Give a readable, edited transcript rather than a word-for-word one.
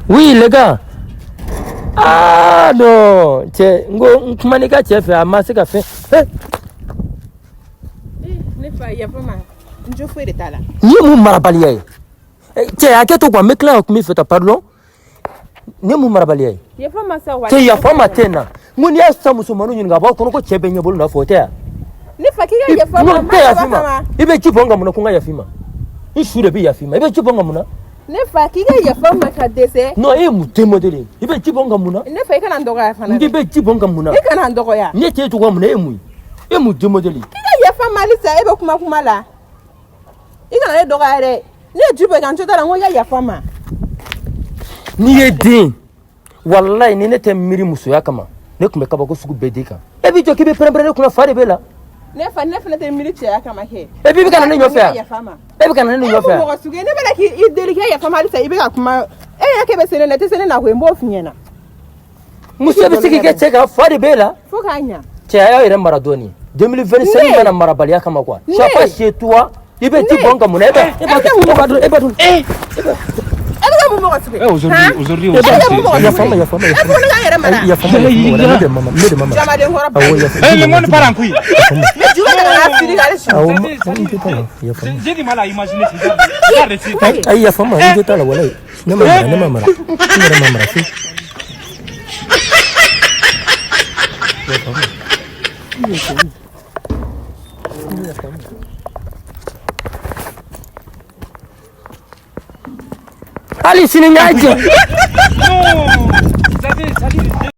Oui les gars. Ah non, cɛ, n ko n kuma n'i ka cɛ fɛ, a ma se ka fɛn. Eh, Ne fa, yafa ma, n jo foyi de t'a la. Nin ye mun marabaliya ye? Eh, cɛ, hakɛ to quoi, n bɛ tila ka kuma i fɛ tan, pardon. Nin ye mun marabaliya ye? Yafa ma sa wa. Cɛ, yafa ma tɛ n na. N ko n'i y'a sa musomaninw ɲininka, a b'aw kɔnɔ ko cɛ bɛ ɲɛbolo nɔfɛ, o tɛ yan? Ne fa, k'i ka yafa ma. N tɛ yafa i ma. I bɛ ji bɔn n kan mun na ko n ka yafa i ma? I su de bɛ yafa i ma. I bɛ ji bɔn n kan mun na? Ne fa, k'i ka yafa ma ka dɛsɛ. Non, e ye mun den modèle ye? I bɛ ji bɔn n kan mun na? Ne fa, i kana n dɔgɔya fana. N k'i bɛ ji bɔn n kan mun na? I kana n dɔgɔya. Ne t'e dɔgɔya mun na? E ye mun ye? E ye mun den modèle ye? K'i ka yafa ma halisa, e bɛ kuma kuma la. I kana ne dɔgɔya dɛ. Ne ye ji bɔ i kan, n jo t'a la, n ko i ka yafa ma. N'i ye den, walayi, ni ne tɛ miiri musoya kama, ne tun bɛ kabako sugu bɛɛ d'i kan. E b'i jɔ k'i bɛ pɛrɛn-pɛrɛn ne kunna, fa de b'e la. Ne fa, ne fana tɛ miiri cɛya kama kɛ. E b'i bɛ ka na ne nɔfɛ yan? Yafa ma. E bɛ ka na ne E nɔfɛ mun yan? mɔgɔ sugu ye? Ne bɛ k'i deli k'i ka yafa ma halisa, i bɛ ka kuma. E yɛrɛ k'e bɛ se ne na, i tɛ se ne na koyi, n b'o f'i ɲɛna. Muso bɛ se k'i kɛ cɛ kan, fa de b'e la. Fo k'a ɲa. Cɛ, a y'aw yɛrɛ mara dɔɔni. 2025 Ne. mana marabaliya kama quoi. Ne. Sois pas chez toi. I bɛ ji Ne. bɔn n kan mun na? E bɛ e b'a dun, e b'a dun, e b'a dun. E bɛ ka mun mɔgɔ sugu ye? Eh, aujourd'hui, Han? aujourd'hui E aussi, bɛ ka mun mɔgɔ yafa sugu ma, ye? yafa ma, E yafa ko ne ka n yɛrɛ mara. ma. Yafa ma, yafa ma, ne de ma, ne de ma mara. Jamaden kɔrɔ. Awɔ, yafa. Eh, le monde part en couille. Ne ju bɛ ka na fili k'ale su. Awɔ, C'est-à-dire, n tɛ t'a la, yafa ma. J'ai du mal à imaginer ce genre de genre. Ayi, yafa ma, n tɛ t'a la, walayi. Ne ma mara, ne ma mara. N yɛrɛ ma mara fiyewu. Yafa ma. Yafa ma. Hali sini n y'a jɛ. Non, c'est-à-dire,